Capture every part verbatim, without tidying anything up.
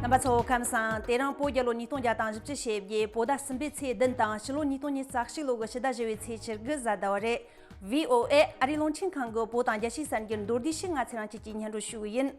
རྣམ་པ་ཚོ་ཁམས་བཟང་། དེ་རིང་བོད་རྒྱལ་ལོ་ཉིས་སྟོང་བརྒྱ་དང་བཞི་བཅུ་ཞེ་བརྒྱད་བོད་ཟླ་གསུམ་པའི་ཚེས་བདུན་དང་ཕྱི་ལོ་ཉིས་སྟོང་ཉི་ཤུ་རྩ་གཅིག་ལོ་གི་ཕྱི་ཟླ་བཞི་བའི་ཚེས་བཅུ་དགུ་གཟའ་ཟླ་བ་རེད། བྷི་ཨོ་ཨེ་ཨ་རིའི་རླུང་འཕྲིན་ཁང་གི་བོད་དང་རྒྱལ་སྤྱིའི་གསར་འགྱུར་མདོར་བསྡུས་ཤིག་ང་ཚེ་རིང་སྐྱིད་ཀྱིས་སྙན་སྒྲོན་ཞུ་གི་ཡིན།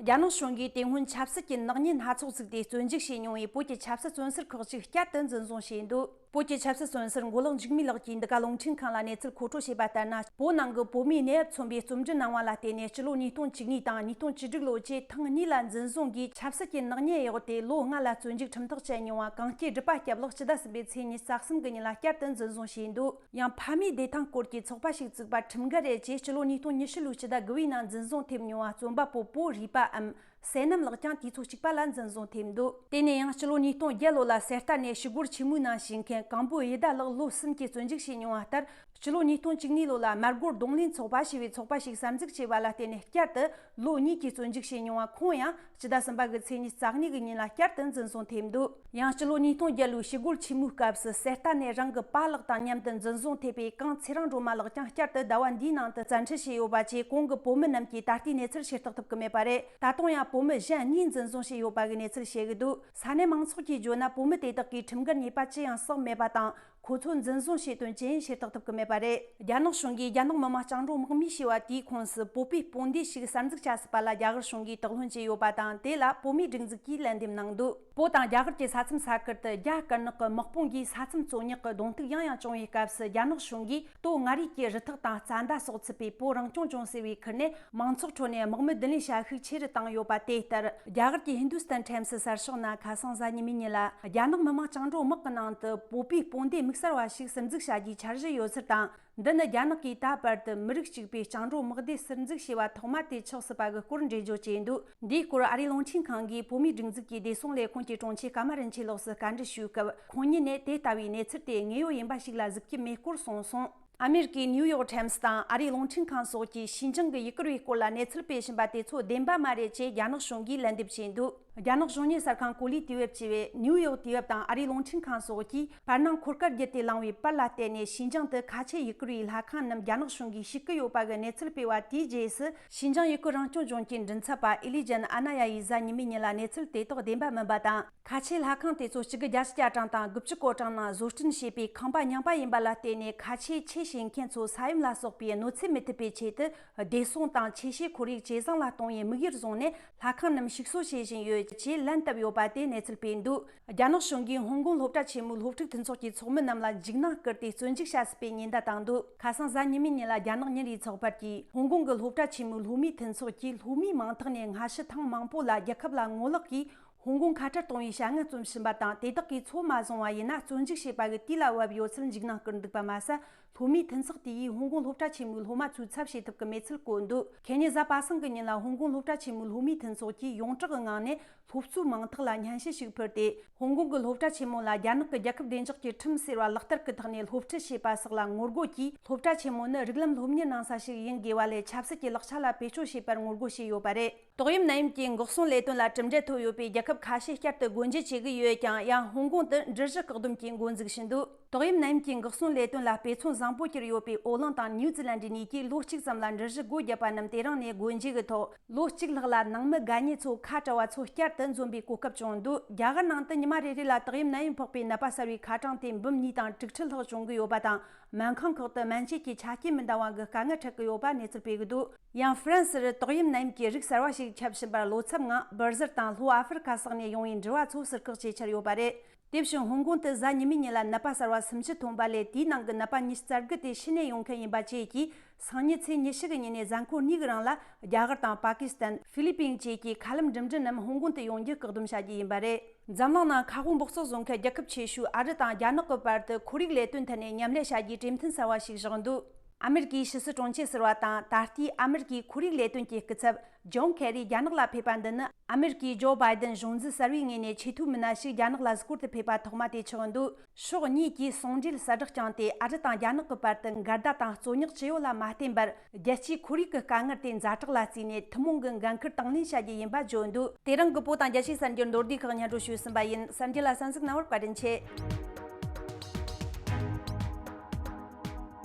རྒྱ་ནག་གཞུང་གིས་དེ་སྔོན་ཆབ་སྲིད་ཀྱི་ནག་ཉེས་སྣ་ཚོགས་བཙུགས་ཏེ་བཙོན་འཇུག་བྱས་མྱོང་བའི་བོད་ཀྱི་ཆབ་སྲིད་བཙོན་ཟུར་ཁག་ཅིག་བསྐྱར་དུ་འཛིན་བཟུང་བྱས་འདུག་བོད་ཀྱི་ཆབ་སྲིད་བཙོན་ཟུར་མགོ་ལོག་འཇིགས་མེད་ལགས་ཀྱིས་འདི་ག་རླུང་འཕྲིན་ཁང་ལ་གནས་ཚུལ་མཁོ་སྤྲོད་བྱས་པ་ལྟར་ན། བོད་ནང་གི་བོད་མིའི་གནས་བབ་མཚོན་པའི་རྩོམ་སྒྲིག་གནང་བ་ལ་བརྟེན་ནས་སྤྱི་ལོ་ཉིས་སྟོང་བཅུ་གཉིས་དང་ཉིས་སྟོང་བཅུ་དྲུག་ལོ་བཅས་ཐེངས་གཉིས་ལ་འཛིན་བཟུང་གིས་ཆབ་སྲིད་ཀྱི་ནག་ཉེས་འོག་ཏུ་ལོ་ལྔ་ལ་བཙོན་འཇུག་ཁྲིམས་ཐག་བཅད་མྱོང་བ་གངས་སྐྱེས་སྒྲུབ་པ་སྐྱབས་ལགས་ཕྱི་ཟླ་གསུམ་པའི་ཚེས་ཉི་ཤུ་རྩ་གསུམ་གི་ཉིན་ལ་བསྐྱར་དུ་འཛིན་བཟུང་བྱས་འདུག་ཡང་ཕ་མའི་བདེ་ཐང་སྐོར་གྱི་ཚོགས་པ་ཞིག་བཙུགས་པ་ཁྲིམས་འགལ་རེད་ཅེས་སྤྱི་ལོ་ཉིས་སྟོང་ཉི་ཤུ་ལོའི་ཕྱི་ཟླ་དགུ་བའི་ནང་འཛིན་བཟུང་ཐེབས་མྱོང་བ་རྩོམ་པ་པོ་བོད་རིག་པའམ་སེ་ནམ་ལགས་ཀྱང་དུས་ཚོད་གཅིག་པ་ལ་འཛིན་བཟུང་ཐེབས་འདུག་དེ་ནས་ཡང་སྤྱི་ལོ་ཉིས་སྟོང་བརྒྱད་ལོ་ལ་གསེར་རྟ་ནས་ཞི་རྒོལ་ཆེན་མོའི་ནང་ཞུགས་མཁན་ཀང་པོ་ཡེ་ད་ལགས་ལོ་གསུམ་གྱི་བཙོན་འཇུག་བྱས་མྱོང་བ་ལྟར། སྤྱི་ལོ་ཉིས་སྟོང་བཅུ་གཉིས་ལོ་ལ་མར་སྒོར་གདོང་ལེན་ཚོགས་པ་ཞེས་པའི་ཚོགས་པ་ཞིག་གསར་འཛུགས་བྱས་པ་ལ་བརྟེན་ནས་བསྐྱར་དུ་ལོ་གཉིས་ཀྱི་བཙོན་འཇུག་བྱས་མྱོང་བ་ཁོང་ཡང་ཕྱི་ཟླ་གསུམ་པ་གི་ཚེས་ཉི་ཤུ་རྩ་གཉིས་ཀྱི་ཉིན་ལ་བསྐྱར་དུ་འཛིན་བཟུང་ཐེབས་འདུག་ཡང་སྤྱི་ལོ་ཉིས་སྟོང་བརྒྱད་ལོའི་ཞི་རྒོལ་ཆེན་མོའི་སྐབས་སུ་གསེར་རྟ་ནས་རང་གི་པཱ་ལགས་དང་མཉམ་དུ་འཛིན་བཟུང་ཐེབས་པའི་ཀང་ཚེ་རིང་སྒྲོལ་མ་ལགས་ཀྱང་བསྐྱར་དུ་ཟླ་བ་འདིའི་ནང་དུ་བཙན་ཁྲིད་བྱས་ཡོད་པ་བཅས་གོང་གི་བོད་མི་རྣམས་ཀྱིས་ད་ལྟའི་གནས་ཚུལ་ཤེས་རྟོགས་ཐུབ་ཀྱི་མེད་པ་རེད། ད་དུང་ཡང་བོད་མི་གཞན་གཉིས་འཛིན་བཟུང་བྱས་ཡོད་པ་གི་གནས་ཚུལ་བཤད་ཀྱི་འདུག་ས་གནས་མང་ཚོགས་ཀྱིས་བརྗོད་ན་བོད་མི་དེ་དག་གིས་ཁྲིམས་འགལ་ཉེས་པ་ཅི་ཡང་བསགས་མེད་པ་དང་། ཁོ་ཚོ་འཛིན་བཟུང་བྱས་དོན་ཅི་ཡིན་ཤེས་རྟོགས་ཐུབ་ཀྱི་མེད་པ་རེད། རྒྱ་ནག་གཞུང་གིས་རྒྱ་ནག་མི་དམངས་བཅིངས་འགྲོལ་དམག་མི་ཞེས་པ་དེའི་ཁོངས་སུ་བོད་པའི་དཔུང་སྡེ་ཞིག་གསར་འཛུགས་བྱ་སྲིད་པ་ལ་རྒྱ་གར་གཞུང་གིས་དོགས་སློང་བྱས་ཡོད་པ་དང་། དེ་ལ་བོད་མིའི་སྒྲིག་འཛུགས་ཀྱིས་ལན་འདེབས་གནང་འདུག་བོད་དང་རྒྱ་གར་གྱི་ས་མཚམས་ས་ཁུལ་དུ་རྒྱ་དཀར་ནག་གི་དམག་དཔུང་གིས་ས་མཚམས་རྩོད་རྙོག་གི་གདོང་ཐུག་ཡང་ཡང་བྱུང་བའི་སྐབས་སུ། རྒྱ་ནག་གཞུང་གིས་ལྟོ་མངའ་རིས་ཀྱི་རུ་ཐག་དང་རྩྭ་མདའ་སོགས་ཚུད་པའི་བོད་རང་སྐྱོང་ལྗོངས་ཟེར་བའི་ཁུལ་ནས། མང་ཚོགས་ཁྲོད་ནས་དམག་མི་བསྡུ་ལེན་བྱ་ཤུགས་ཆེ་རུ་བཏང་ཡོད་པ་དེ་ལྟར། རྒྱ་གར་གྱི་ཧིན་དུ་སྟན་ཊའིམ་སི་གསར་ཤོག་ནང་ཁ་སང་གཟའ་ཉི་མའི་ཉིན་ལ། རྒྱ་ནག་མི་དམངས་བཅིངས་འགྲོལ་དམག་གི་ནང་དུ་བོད་པའི་དཔུང་སྡེ་དམིགས་བསལ་བ་ཞིག་གསར་འཛུགས་བྱ་རྒྱུའི་འཆར་གཞི་ཡོད་ཚུལ་དང་། འདི་ནི་རྒྱ་ནག་གིས་ད་བར་དུ་མི་རིགས་གཅིག་པའི་བཅིངས་འགྲོལ་དམག་སྡེ་ཟུར་འཛུགས་བྱས་པ་ཐོག་མ་དེ་ཆགས་སྲིད་པ་གི་སྐོར་འགྲེལ་བརྗོད་བྱས་འདུག་འདིའི་སྐོར་ཨ་རིའི་རླུང་འཕྲིན་ཁང་གིས་བོད་མིའི་སྒྲིག་འཛུགས་ཀྱི་བདེ་སྲུང་ལས་ཁུངས་ཀྱི་དྲུང་ཆེ་ཀརྨ་རིན་ཆེན་ལགས་སུ་བཀའ་འདྲི་ཞུས་སྐབས། ཁོང་ཉིད་ནས་དེ་ལྟ་བུའི་གནས་ཚུལ་དེ་དངོས་ཡོད་ཡིན་པ་ཞིག་ལ་གཟིགས་ཀྱི་མེད་སྐོར་གསུངས་སོང་། ཨ་མེ་རི་ཀའི་ནིའུ་ཡོག་ཊའིམ་སི་དང་ཨ་རིའི་རླུང་འཕྲིན་ཁང་སོགས་ཀྱིས་ཞིན་ཅང་གི་ཡུ་གུར་བའི་སྐོར་ལ་གནས་ཚུལ་སྤེལ་བཞིན་པ་དེ་ཚོ་བདེན་པ་མ་རེད་ཅེས་རྒྱ་ནག་གཞུང་གིས་ལན་འདེབས་བྱས་འདུག་རྒྱ་ནག་གཞུང་གཉེར་གསར་ཁང་གོ་ལའི་དུས་བབ་ཅེས་པས་ནིའུ་ཡོག་དུས་བབ་དང་ཨ་རིའི་རླུང་འཕྲིན་ཁང་སོགས་ཀྱིས་བར་སྣང་འཁོར་སྐར་བརྒྱུད་དེ་བླངས་པའི་པར་ལ་བལྟས་ནས། ཞིན་ཅང་དུ་ཁ་ཆེ་ཡུ་གུར་བའི་ལྷ་ཁང་རྣམས་རྒྱ་ནག་གཞུང་གིས་བཤིག་གི་ཡོད་པ་གི་གནས་ཚུལ་སྤེལ་བ་དེའི་རྗེས་སུ། ཞིན་ཅང་ཡུ་གུར་རང་སྐྱོང་ལྗོངས་ཀྱི་མགྲིན་ཚབ་པ་ཨི་ལི་ཇན་ཨ་ན་ཡ་ཡིས་གཟའ་ཉི་མའི་ཉིན་ལ་གནས་ཚུལ་དེ་དག་བདེན་པ་མིན་པ་དང་། ཁ་ཆེ་ལྷ་ཁང་དེ་ཚོ་གཅིག་དགུ་བརྒྱད་ཅུ་གྱ་གྲངས་དང་དགུ་བཅུ་གོ་གྲངས་ནང་བཟོ་སྐྲུན་བྱས་པའི་ཁང་པ་རྙིང་པ་ཡིན་པ་ལ་བརྟེན་ནས། ཁ་ཆེ་ཆེད་བྱེད་མཁན་ཚོ་ས་ཡོམ་ལ་སོགས་པའི་གནོད་འཚེ་མི་ཐེབས་པའི་ཆེད་དུ། བདེ་སྲུང་དང་ཆེ་བྱེད་ཁོར་ཡུག་ཇེ་བཟང་ལ་གཏོང་བའི་དམིགས་ཡུལ་བཟུང་ནས། ལྷ་ཁང་རྣམས་ཞིག་གསོ་བྱེད་བཞིན་ཡོད་ཅེས་ལན་བཏབ་ཡོད་པ་དེ་གནས་ཚུལ་སྤེལ་འདུག་རྒྱ་ནག་གཞུང་གིས་ཧོང་ཀོང་སློབ་གྲྭ་ཆེན་མོའི་སློབ་ཕྲུག་མཐུན་ཚོགས་ཀྱི་ཚོགས་མི་རྣམས་ལ་འཇིགས་སྣང་བསྐུལ་ཏེ་བཙོན་འཇུག་བྱ་སྲིད་པའི་ཉེན་བརྡ་བཏང་འདུག་ཁ་སང་གཟའ་ཉི་མའི་ཉིན་ལ་རྒྱ་ནག་ཉིན་རེའི་ཚགས་པར་གྱིས། ཧོང་ཀོང་གི་སློབ་གྲྭ་ཆེན་མོའི་སློབ་མའི་མཐུན་ཚོགས་ཀྱིས་སློབ་མའི་མིང་ཐོག་ནས་སྔ་ཕྱི་ཐེངས་མང་པོ་ལ་རྒྱལ་ཁབ་ལ་ངོ་ལོག་གིས། ཧོང་ཀོང་ཁ་བྲལ་གཏོང་བའི་བྱ་ངན་རྩོམ་བཞིན་པ་དང་། དེ་དག་གིས་ཚོད་མ་བཟུང་བ་ཡིན་ན་བཙོན་འཇུག་བྱེད་པ་གི་དུས་ལ་བབ་ཡོད་ཚུལ་འཇིགས་སྣང་བསྐུལ་འདུག་པ་མ་ཟད། སློབ་མའི་མཐུན་ཚོགས་དེ་ཡིས་ཧོང་ཀོང་སློབ་གྲྭ་ཆེན་མོའི་སློབ་མ་ཚོའི་ཚབ་བྱེད་ཐུབ་ཀྱི་མེད་ཚུལ་བཀོད་འདུག་ཁེ་ཉིན་གཟའ་པ་སངས་ཀྱི་ཉིན་ལ་ཧོང་ཀོང་སློབ་གྲྭ་ཆེན་མོའི་སློབ་མའི་མཐུན་ཚོགས་ཀྱིས་ཡོངས་གྲགས་ཀྱི་ངང་ནས་སློབ་གཙོའི་མིང་ཐོག་ལ་སྙན་ཞུ་ཞིག་ཕུལ་ཏེ། ཧོང་ཀོང་གི་སློབ་གྲྭ་ཆེན་མོ་ལ་རྒྱ་ནག་གི་རྒྱལ་ཁབ་བདེ་འཇགས་ཀྱི་ཁྲིམས་ཟེར་བ་ལག་བསྟར་གྱི་ཐོག་ནས་སློབ་ཁྲིད་བྱེད་པ་སོགས་ལ་ངོ་རྒོལ་གྱིས། སློབ་གྲྭ་ཆེན་མོ་ནི་རིགས་ལམ་སློབ་གཉེར་གནང་ས་ཞིག་ཡིན་དགོས་པ་ལས། ཆབ་སྲིད་ཀྱི་ལག་ཆ་ལ་བེད་སྤྱོད་བྱས་པར་ངོ་རྒོལ་བྱས་ཡོད་པ་རེད། ཏོག་དབྱིབས་ནད་ཡམས་ཀྱི་འགོག་སྲུང་ལས་དོན་ལ་གྲུབ་འབྲས་ཐོབ་ཡོད་པའི་རྒྱལ་ཁབ་ཁ་ཤས་བསྐྱར་དུ་སྒོ་འབྱེད་བྱེད་ཀྱི་ཡོད་ཀྱང་། ཡང་ཧོང་ཀོང་དུ་འགྲུལ་བཞུད་བཀག་སྡོམ་གྱིས་འགོ་འཛུགས་བཞིན་འདུག་ཏོག་དབྱིབས་ནད་ཡམས་ཀྱི་འགོག་སྲུང་ལས་དོན་ལ་དཔེ་མཚོན་བཟང་པོ་གྱུར་ཡོད་པའི་ཨོ་གླིང་དང་ནིའུ་ཛི་ལན་གྱི་གཉིས་ཀས་ལོ་གཅིག་ཙམ་ལ་འགྲུལ་བཞུད་སྒོ་བརྒྱབ་པ་རྣམས་དེ་རིང་ནས་སྒོ་འབྱེད་ཀྱི་ཐོག་ལོ་གཅིག་ལྷག་ལ་ནང་མི་དགའ་ཉེ་ཚོ་ཁ་བྲལ་བ་ཚོ་བསྐྱར་དུ་འཛོམས་པའི་གོ་སྐབས་བྱུང་འདུག་རྒྱ་གར་ནང་དུ་ཉི་མ་རེ་རེ་ལ་ཏོག་དབྱིབས་ནད་ཡམས་ཕོག་པའི་ནད་པ་གསར་བའི་ཁ་གྲངས་དེ་འབུམ་གཉིས་དང་དྲུག་ཁྲི་ལྷག་བྱུང་གི་ཡོད་པ་དང་། སྨན་ཁང་ཁག་ཏུ་སྨན་བཅོས་ཀྱི་ཆ་རྐྱེན་མི་འདང་བ་གི་དཀའ་ངལ་འཕྲད་ཀྱི་ཡོད་པ་གནས་ཚུལ་སྤེལ་གྱི་འདུག་ཡང་ཧྥ་རན་སིར་ཏོག་དབྱིབས་ནད་ཡམས་ཀྱི་རིགས་གསར་བ་ཞིག་ཁྱབ་བཞིན་པར། ལོ་ཚབ་ངང་སྦར་ཟར་དང་ལྷོ་ཨ་ཧྥེ་རི་ཁ་སོགས་ནས་ཡོང་བའི་འགྲུལ་བ་ཚོ་ཟུར་བཀག་བྱེད་འཆར་ཡོད་པ་རེད། དེ་བཞིན་ཧོང་ཀོང་དུ་གཟའ་ཉི་མའི་ཉིན་ལ་ནད་པ་གསར་བ་སུམ་ཅུ་ཐོན་པ་ལས། དེའི་ནང་གི་ནད་པ་ཉི་ཤུ་རྩ་དགུ་དེ་ཕྱི་ནས་ཡོང་མཁན་ཡིན་པ་བཅས་ཀྱིས། སང་ཉིན་ཚེས་ཉི་ཤུ་གི་ཉིན་ནས་གཟའ་འཁོར་གཉིས་ཀྱི་རིང་ལ་རྒྱ་གར་དང་པ་ཀི་སི་ཐན། ཧྥི་ལི་པིན་བཅས་ཀྱི་མཁའ་ལམ་འགྲིམ་འགྲུལ་རྣམས་ཧོང་ཀོང་དུ་ཡོང་རྒྱུ་བཀག་སྡོམ་བྱ་རྒྱུ་ཡིན་པ་རེད། འཛམ་གླིང་ནང་མཁའ་དབུགས་འབག་བཙོག་བཟོ་མཁན་རྒྱལ་ཁབ་ཆེ་ཤོས་ཨ་རི་དང་རྒྱ་ནག་གི་བར་དུ་ཁོར་ཡུག་ལས་དོན་ཐད་ནས་མཉམ་ལས་བྱ་རྒྱུའི་གྲོས་མཐུན་གསར་བ་ཞིག་བཞག་འདུག་ཨ་མེ་རི་ཀའི་ཕྱི་སྲིད་དྲུང་ཆེ་ཟུར་པ་དང་། ད་ལྟའི་ཨ་མེ་རི་ཀའི་ཁོར་ཡུག་ལས་དོན་གྱི་སྐུ་ཚབ་ཇོན་ཁེ་རི་རྒྱ་ནག་ལ་ཕེབས་པ་འདི་ནི། ཨ་མེ་རི་ཀའི་ཇོ་བྷའི་ཌེན་གཞུང་འཛིན་གསར་བའི་ངོས་ནས་ཆེས་མཐོའི་མི་སྣ་ཞིག་རྒྱ་ནག་ལ་གཟིགས་སྐོར་དུ་ཕེབས་པ་ཐོག་མ་དེ་ཆགས་འདུག་ཕྱོགས་གཉིས་ཀྱིས་ཟུང་འབྲེལ་གསལ་བསྒྲགས་བསྐྱངས་ཏེ། ཨ་རི་དང་རྒྱ་ནག་གི་བར་དུ་འགལ་ཟླ་དང་རྩོད་རྙོག་ཅི་ཡོད་ལ་མ་བརྟེན་པར། རྒྱལ་སྤྱིའི་ཁོར་ཡུག་གི་དཀའ་ངལ་དེ་ཛ་དྲག་ལ་བརྩིས་ནས། ཐུན་མོང་གི་འགན་ཁུར་དང་ལེན་བྱ་རྒྱུ་ཡིན་པ་བརྗོད་འདུག་དེ་རིང་གི་བོད་དང་རྒྱལ་སྤྱིའི་གསར་འགྱུར་མདོར་བསྡུས་ཁག་སྙན་སྒྲོན་ཞུས་ཟིན་པ་ཡིན། གསར་འགྱུར་ལ་གསན་གཟིགས་གནང་བར་བཀའ་དྲིན་ཆེ།